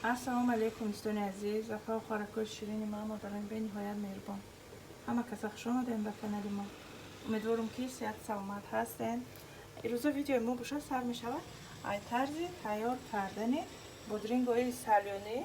Ассалому алайкум, дӯстони азиз, апа, хоҳаракои ширини ман, модарони бениҳоят меҳрубон. Ҳама каса хуш омадем ба канали мо. Умедворам, ки сиҳат саломат ҳастен. Ирӯза видеои мо боша сар мешавад ай тарзи тайёр кардани бодрингои салёнӣ,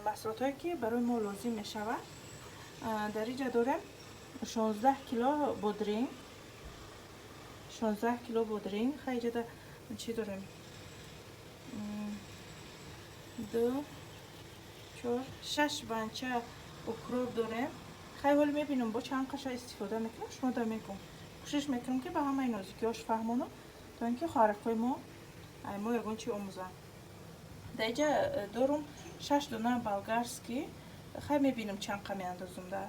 маҳсулотҳое ки барои мо лозим мешавад. Дар инҷа дорем 16 кило бодринг, 16 кило бодринг. Хай, иҷода чӣ дорем? Ду, чор, шаш банча укроп дорем. Хай, ҳоли мебинам, бо чанд қаша истифода мекунам, шумо да мегӯм. Кӯшиш мекунам, ки ба ҳамаи нозикиҳош фаҳмонам, то ин ки хоҳаракҳои мо ай мо ягон чи омӯзанд. Дар инҷа дорум шаш дона болгарский. Хай, мебинам, чанд қа меандозум да.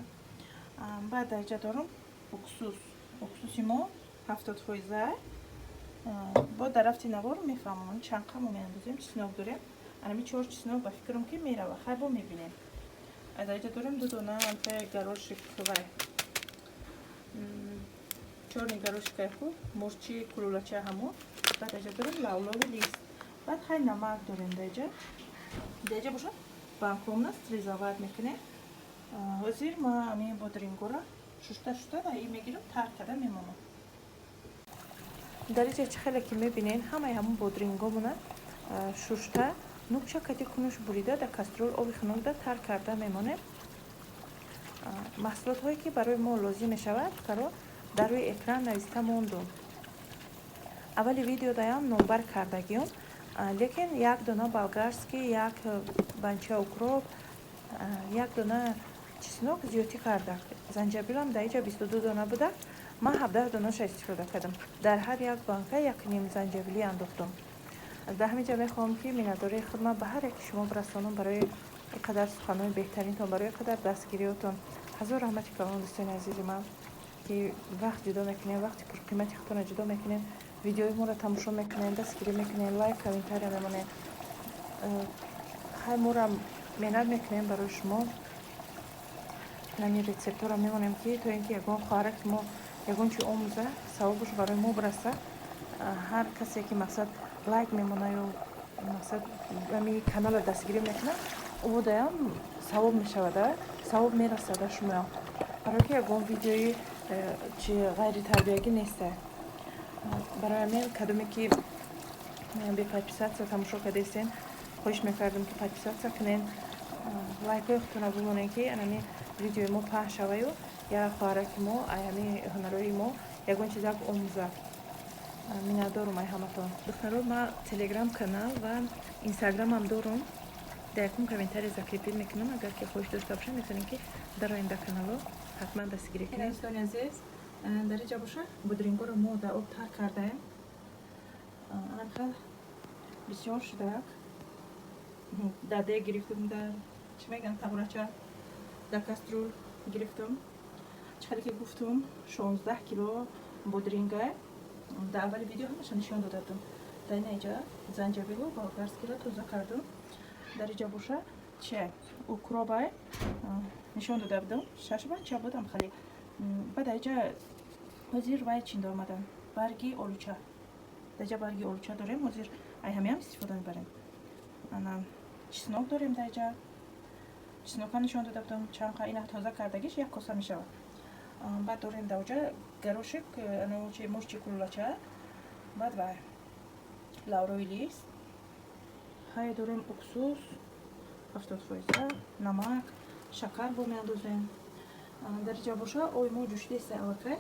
Баъд дар инҷа дорум уксус. Уксуси мо 70%. Бо дар рафти навор мефаҳмам, чанд қа мо меандозем. Чеснок дорем, анами чор чеснок ба фикрам, ки мерава. Хай, бо мебинем. Дар инҷа дорем ду дона горошек, вай чёрный горошек ай хуб, мурчи кулулача ҳамо. Баъд дар инҷа дорем лавровый лист. Баъд хай, намак дорем дар инҷа. Дар инҷа бошад, банкомна стрезовать мекунем. Ҳозир ма ами бодрингора шушта шушта ва и мегирам, тар карда мемонам. Дар инҷа чӣ хеле ки мебинен, ҳамаи ҳамун бодрингомона шушта, нукча кати кунуш бурида, дар кастрюл оби хунукда тар карда мемонем. Маҳсулотҳое ки барои мо лозим мешавад, духтаро, дар рӯи экран нависта мондум. Аввали видео даям номбар кардагиём, лекин як дона болгарский, як банча укроп, як дона чеснок зиёдтӣ карда. Занҷабилам дар инҷа 22 дона буда, ман 17 донаша истифода кардам. Дар ҳар як банка як ним занҷабилӣ андохтум. Дар ҳамин ҷо мехоҳам, ки миннатдории худман ба ҳар яки шумо бирасонам барои ин қадар суханҳои беҳтаринтон, барои ин қадар дастгириётон. Ҳазор раҳмати калон, дӯстони азизи ман, ки вақт ҷудо мекунем, вақти пурқимати худтонро ҷудо мекунем, видеои моро тамошо мекунем, дастгирӣ мекунем, лайк, комментария мемонем. Хай, морам меҳнат мекунем барои шумо, ҳамин рецептҳоро мемонем, ки то ин ки ягон хоҳараки мо ягон чи омӯза, савобаш барои мо бираса. Ҳар касе ки, мақсад, лайк мемона ё, мақсад, ами каналро дастгирӣ мекунад, ӯдаям савоб мешавада, савоб мерасада шумоям, барое ки ягон видеои чи ғайритарбиягӣ неста. Барои ҳамин, кадоме ки бе подписаться тамошо кардаистен, хоҳиш мекардам, ки подписаться кунен, лайкҳои худтонро бимонед, ки анами видеои мо паҳн шаваю як хоҳараки мо ай ҳами ҳунарҳои мо ягон чизак омӯзад. Миннатдорум ай ҳаматон. Духтаро, ман телеграм канал ва инстаграмам дорум, дар якум комментария закрепить мекунам. Агар ки хоҳиш дошта бошед, метавонед, ки дароем дар канало, ҳатман дастгирӣ кунед. Дӯстони азиз, дар инҷа боша, бодрингоро мо дар об тар кардаем. Анамхел бисёр шудак. Дар дег гирифтум, дар чӣ мегӯянд, тағурача, дар кастрюл гирифтум. Чӣ хеле ки гуфтум, 16 кило бодринга. Дар аввали видео ҳамаша нишон додадум. Дар ина иҷа занҷабилу болгарский ро тоза кардум. Дар иҷа боша, че укроп ай нишон дода будам, шаш банча будам хеле. Баъд дар иҷа ҳозир вай чинда омадам, барги олуча. Дар иҷа барги олуча дорем, ҳозир ай ҳамиам истифода мебарем. Ана, чеснок дорем дар иҷа. Чеснока нишон дода будам чанд қа. Ина тоза кардагиш як коса мешавад. Баъд дорем дар оҷа горошек, чи мурчи кулулача, баъд вай лавровый лист. Хай, дорем уксус 70%, намак, шакар бо меандозем. Дар иҷа боша, оби мо ҷӯшидаеста аллакай.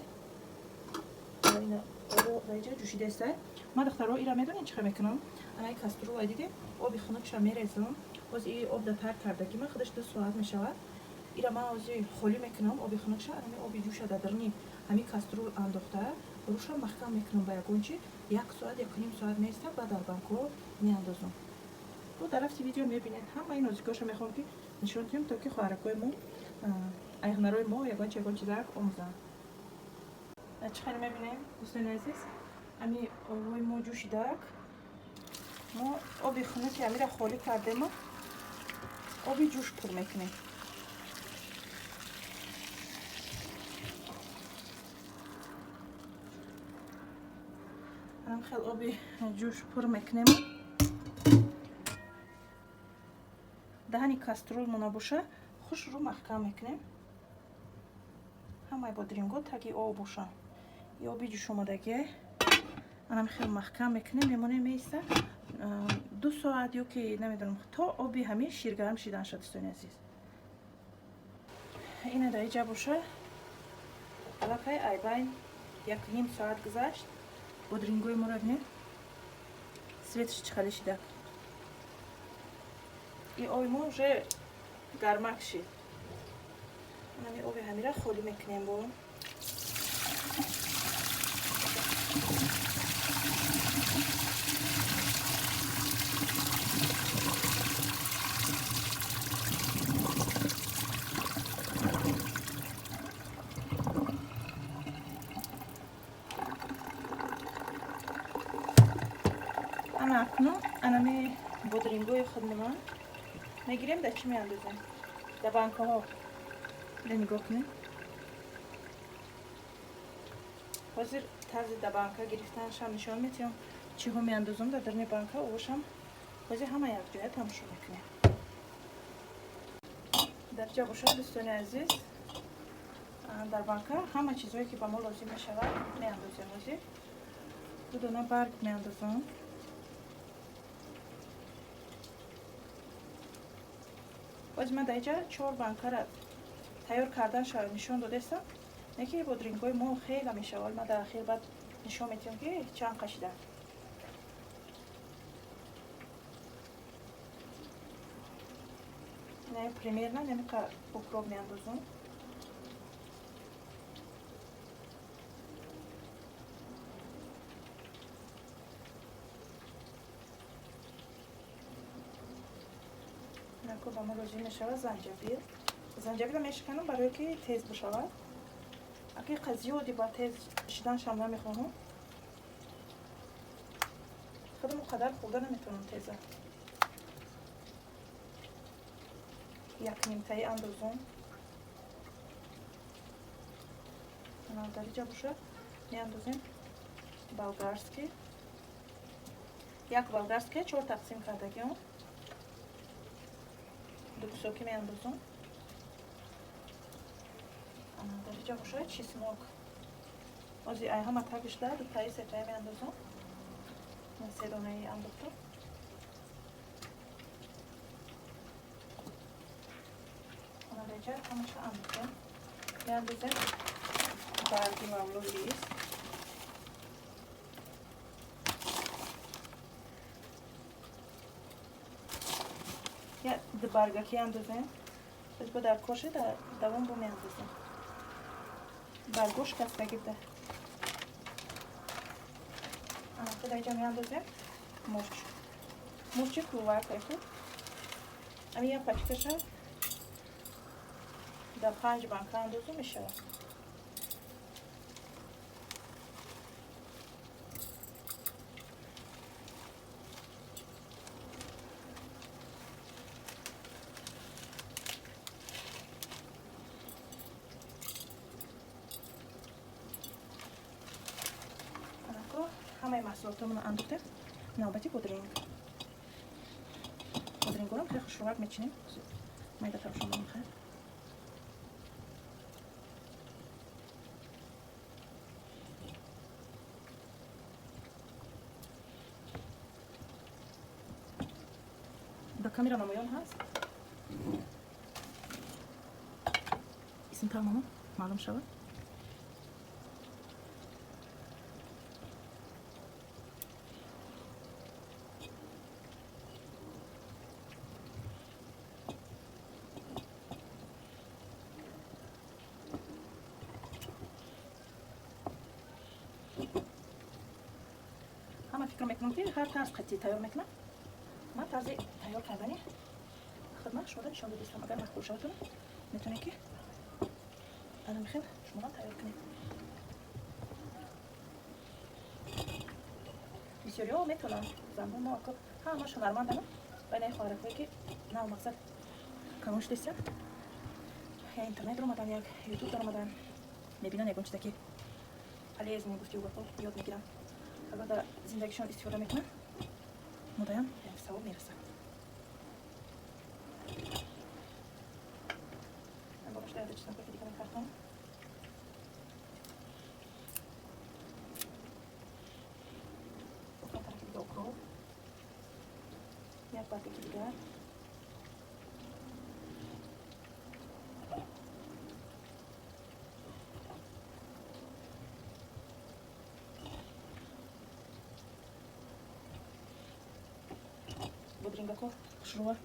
Дар иҷа ҷӯшидаеста. Ман, духтаро, ира медонед, чӣ хел мекунам? Ана, кастрюла дидем, оби хунукша мерезам. Боз и об да тар кардагӣ ман худаш 2 соат мешавад. Ира ман ҳозир холӣ мекунам оби хунукша, ами оби ҷӯша дар даруни ҳамин кастрюл андохта, руша маҳкам мекунам ба ягон чи, як соат, якуним соат меиста, баъд дар банкҳо меандозам. Бо дар рафти видео мебинед. Ҳамаи нозикиҳоша мехоҳам, ки нишон диҳем, то ки хоҳаракҳои мо ай ҳунарҳои мо ягон чи, ягон чизак омӯзанд. Чӣ хеле мебинем, дӯстони азиз, ами обҳои мо ҷӯшидак. Мо оби хунуки амира холӣ кардему оби ҷӯш пур мекунем. Хел оби ҷӯш пур мекунем. Даҳани кастрюлмо набоша, хушрӯ маҳкам мекунем. Ҳамаи бодиринго таги об бошанд. И оби ҷӯшомадагие. Анам хел маҳкам мекунем, мемонем, меиста 2 соат ё ки намедонам, то оби ҳамин ширгарм шидан шад, дӯстони азиз. Ина дар иҷа боша, аллакай айбайн 1,5 соат гузашт. Бодирингои моро бинед, цветаш чӣ хеле шида. И оби мо уже гармак шид. Ҳами оби ҳамира холӣ мекунем бо. Ана акнун анами бодирингои худмона мегирем, дар чӣ меандозем? Дар банкаҳо. Да нигоҳ кунед. Ҳозир тарзи дар банка гирифтанашам нишон метиҳам, чиҳо меандозам дар даруни банка, овошам ҳозир ҳама якҷоя тамошо мекунем. Дар ҷа бошад, дӯстони азиз, дар банка ҳама чизҳое ки ба мо лозим мешавад меандозем. Ҳозир 2 дона барг меандозам. Боз ман дар инҷа 4 банкара тайёр карданша нишон додастам. Не ки бодирингҳои мо хеле мешавад. Ман дар ахир баъд нишон метиҳам, ки чанд қашида. Не, примерно немиқа укроп меандозам. Нако ба мо лозим мешавад занҷабил. Занҷабилро мешиканам, барое ки тез бишавад. Аки қа зиёди ба тез шиданшам намехоҳам. Худам он қадар хӯрда наметавонам теза. Як нимтаи андозум. Дар иҷа боша меандозем болгарский. Як болгарский 4 тақсим кардагиам. 2 кусоки меандозам. Дар иҷа боша чеснок. Ози ай ҳама тагишда дутаи сетаи меандозам. Се донаи андохтам. Дар иҷа ҳамаша андохтем. Меандозем барги лавлои ист. Я ду баргаки андозем. Боз бо дар коше дар давом бо меандозем. Баргош кастаги буда. Ана дар иҷа меандозем мурч. Мурчи кӯвак айху. Ами як пачкаша дар 5 банка андозу мешавад. Ҳамаи маҳсулотамонро андохтем. Навбати бодринг. Бодрингорам хеле хушрӯвак мечинем. Майда тарошон мехоҳем. Ба камера намоён ҳаст. Исмтар мамо маълум шавад. Ҳама фикр мекунам, ки ҳар тарз қатъӣ тайёр мекунам. Ман тарзи тайёр кардани хидмат шумода нишон додистам. Агар маъқул шавад, метавонед, ки ана михел шумоам тайёр кунед. Бисёриҳо метавонанд. Занҳо мо ако ҳамаш ҳунарманданд. Байнаи хоҳаракҳое ки нав мақсад калон шудастанд, я интернет омадан, як ютуб даромадан, мебинанд ягон чизе ки полезный, гуфти гапҳо ёд мегиранд. Агар дар зиндагишон истифода мекунанд, мудаям савоб мерасад. Як бартаки дигар. Бодирингако хушрӯа.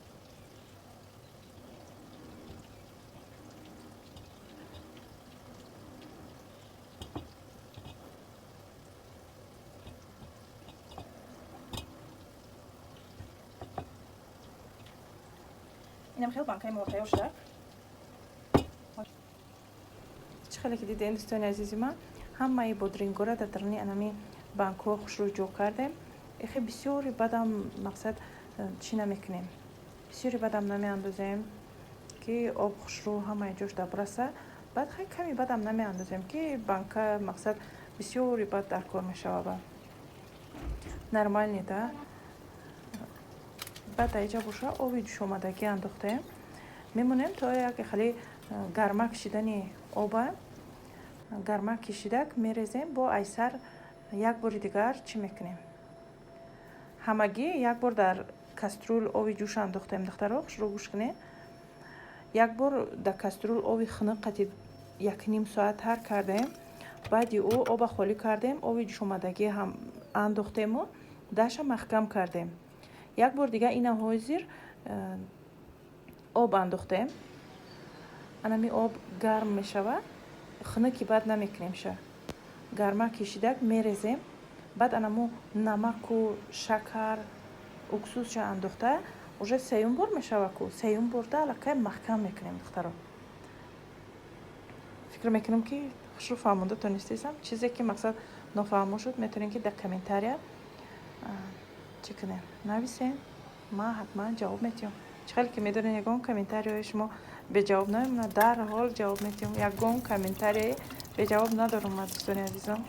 Инам хел банкаи мо тайёр шуда. Чӣ хеле ки дидем, дӯстони азизи ман, ҳамаи бодирингора дар даруни анами банкҳо хушрӯ ҷо кардем. Эхе бисёри бадам мақсад чӣ намекунем, бисёри бадам намеандозем, ки об хушрӯ ҳамаи ҷош дабраса. Баъд хай ками бадам намеандозем, ки банка мақсад бисёри бад дар кор мешавад. Нормальный да. Баъд дар иҷа боша оби ҷӯшомадагӣ андохтем. Мемонем то як хеле гарма кашидани оба. Гарма кашидак мерезем, бо айсар як бори дигар чӣ мекунем? Ҳамагӣ як бор дар кастрюл оби ҷӯш андохтем, духтаро, хушрӯ гӯш кунед. Як бор дар кастрюл оби хунук қати 1,5 соат тар кардем. Баъди ӯ оба холӣ кардем, оби ҷӯшомадагӣ ҳам андохтему даша маҳкам кардем. Як бор дигар ина ҳозир об андохтем. Анами об гарм мешавад, хунуки баъд намекунемша. Гарма кашидак мерезем. Баъд анамо намаку, шакар, уксусша андохта, уже сеюм бор мешава ку. Сеюм борда аллакай маҳкам мекунем, духтаро. Фикр мекунам, ки хушрӯ фаҳмонда тонистесам. Чизе ки мақсад нофаҳмо шуд, метавонем ки дар комментария чӣ кунем, нависем, ман ҳатман ҷавоб метиҳам. Чӣ хеле ки медонед, ягон комментарияи шумо беҷавоб намемонад, дарҳол ҷавоб метиҳам. Ягон комментарияи беҷавоб надорам ман, дӯстони азизам.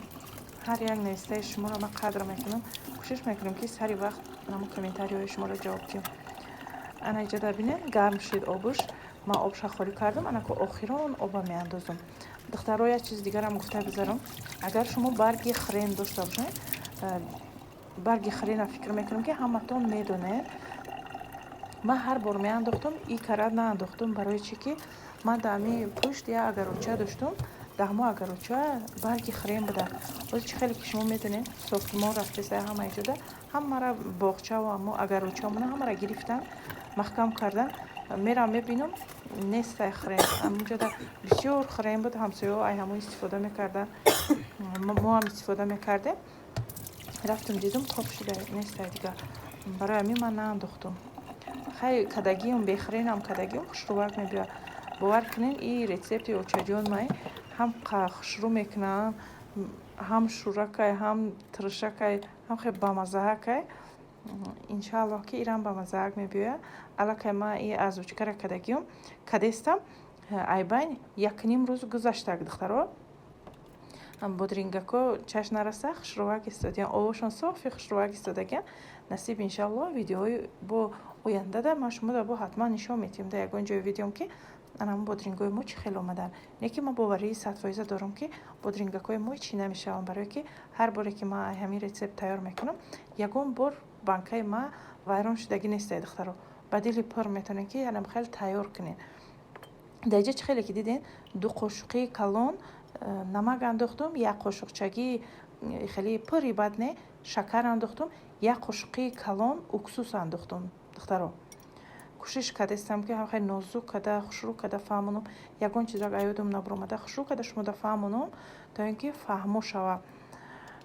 Ҳар як навистаи шуморо ман қадр мекунам, кӯшиш мекунам, ки сари вақт намо комментарияҳои шуморо ҷавоб диҳам. Ана иҷода бинед, гарм шуд обуш, ман обша холӣ кардам, ана ку охирон оба меандозам. Духтаро, як чизи дигарам гуфта гузарам. Агар шумо барги хрен дошта бошед, барги хрена фикр мекунам, ки ҳаматон медонед. Ман ҳар бор меандохтам, и карат наандохтам, барои чӣ ки ман дар ҳамин пушт як агароча доштум, дар ҳамо агароча барги хрен буда. Боз чӣ хеле ки шумо медонед, сохтмон рафтеса ҳамаи ҷода, ҳамара боғчаву ҳамо агарочаамона ҳамара гирифтан, маҳкам кардан. Мерам мебинам, нестай хрен. Ҳамунҷода бисёр хрен буд, ҳамсояҳо ай ҳамон истифода мекардан, мо ҳам истифода мекардем. Рафтам дидум, топ шуда нестай дигар. Барои ҳамин ман наандохтум. Хай кадагиам бехренам кадагиам хушрӯвак мебиёяд. Бовар кунед, и рецепти очаҷон май ҳам хушрӯ мекунам, ҳам шӯракай, ҳам тиршакай, ҳам хеле бамаззаакай. Иншааллоҳ, ки ирам бамаззаак мебиёяд. Аллакай ман и азучкара кадагиам кадестам, айбайн 1,5 рӯз гузаштак, духтаро. Бодирингако чаш нараса хушрӯвак истодиян, овошон софи хушрӯвак истодагиян. Насиб, иншааллоҳ, видеоҳои бо ояндада ман шуморо бо ҳатман нишон метиҳам дар ягон ҷои видеом, ки анам бодирингои мо чӣ хел омадан. Не ки ман боварии 100% дорам, ки бодирингакҳои мо чӣ намешаванд, барое ки ҳар боре ки ман ҳамин рецепт тайёр мекунам, ягон бор банкаи ман вайрон шудагӣ нестай, духтаро. Ба дили пур метавонед, ки анам хел тайёр кунед. Дар иҷа чӣ хеле ки дидем, 2 қошуқи калон намак андохтум, як қошуқчагии хеле пури бад не шакар андохтум, як қошуқи калон уксус андохтум, духтаро. Кӯшиш кардастам, ки хеле нозук када, хушрӯ када фаҳмонам, ягон чизак аёдам набуромада, хушрӯ када шумода фаҳмонам, то ин ки фаҳмо шава.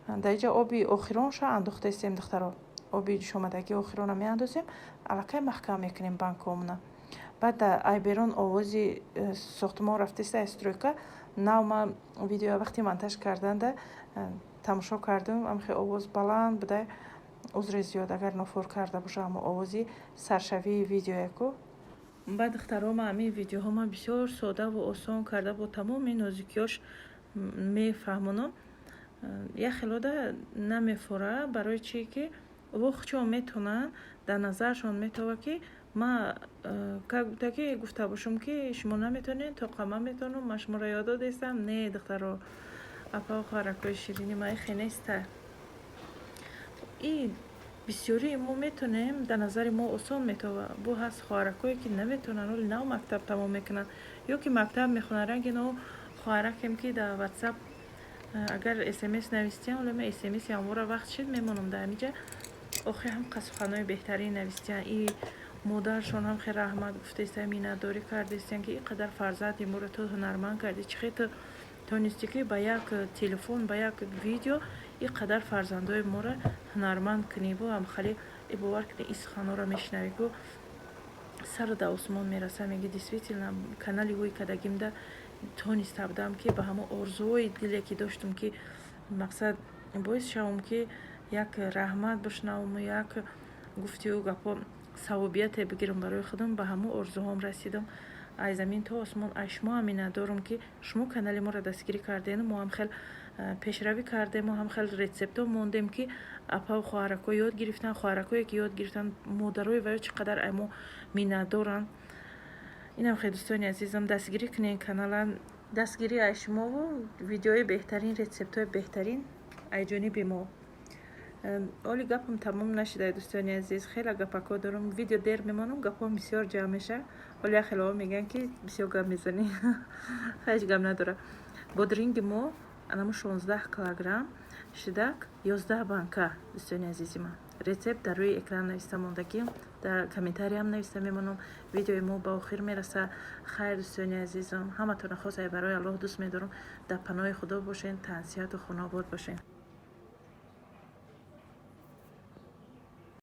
Дар иҷа оби охиронша андохтаистем, духтаро. Оби ҷӯшомадагии охирона меандозем, аллакай маҳкам мекунем банкаомона. Баъд дар айберон овози сохтмон рафтаиста, ай стройка. Нав ман видео вақти монтаж карданда тамошо кардам, ам хеле овоз баланд буда. Узри зиёд, агар нофор карда боша ҳамо овози саршавии видеояку. Баъд, духтаро, ман ҳамин видеоҳо ман бисёр содаву осон карда, бо тамоми нозукиёш мефаҳмонам. Як хелода намефора, барои чӣ ки вохчон метавонанд дар назаршон метова, ки ман как будто ки гуфта бошам, ки шумо наметавонед, тоқа ман метавонам, ман шуморо ёд додестам. Не, духтаро, апау, хоҳаракҳои ширини ман, ихе неста. И Бисёрии мо метонем, дар назари мо осон метова. Бо ҳаст хоҳаракое, ки наметонанд, оли нав мактаб тамом мекунанд ё ки мактаб мехонанд. Ранги но хоҳаракем, ки дар Ватсап агар СМС навистиям, оле ма СМС ямвора вақт шид, мемонам дар ҳамиҷа. Охи ҳам суханҳои беҳтарин навистиян. И модаршон ҳам хеле раҳмат гуфтаистиян, миннатдорӣ кардаистиян, ки ин қадар фарзанди моро ту ҳунарманд кардӣ. Чӣ хел ту тонистӣ, ки ба як телефон, ба як видео ин қадар фарзандои моро ҳунарманд кунӣ? Бо ҳам хеле бовар кунӣ, ин суханҳоро мешунавӣ, ку сару дар осмон мераса. Меги, действительно, канали ҳои кадагимда тониста будам, ки ба ҳамон орзуҳои диле, ки доштум, ки мақсад боис шавам, ки як раҳмат бишнаваму як гуфтиу гапҳо савобияте бигирам барои худам, ба ҳамон орзуҳом расидам. Ай замин то осмон ай шумо ҳам миннатдорам, ки шумо канали моро дастгирӣ кардену мо ҳам хел пешравӣ кардему ҳам хел рецептҳо мондем, ки апаву хоҳаракҳо ёд гирифтанд. Хоҳаракҳое, ки ёд гирифтанд, модарои ваё чӣ қадар ай мо миннатдоранд. Инам хел, дӯстони азизам, дастгирӣ кунед канала. Дастгирӣ ай шумову видеои беҳтарин, рецептҳои беҳтарин ай ҷониби мо. Оли гапам тамом нашуда, дӯстони азиз, хеле гапакҳо дорам. Видео дер мемонам, гапҳом бисёр ҷамъ меша. Оли як хелоҳо мегӯянд, ки бисёр гап мезанӣ. Ҳеҷ гап надора. Бодринги мо анамо 16 килограмм шидак, 11 банка. Дӯстони азизи ман, рецепт дар рӯи экран нависта мондагӣ, дар комментариям нависта мемонам. Видеои мо ба охир мераса. Хайр, дӯстони азизам, ҳаматонро хосае барои Аллоҳ дӯст медорам. Дар паноҳи Худо бошед, тансиҳату хонаобод бошед.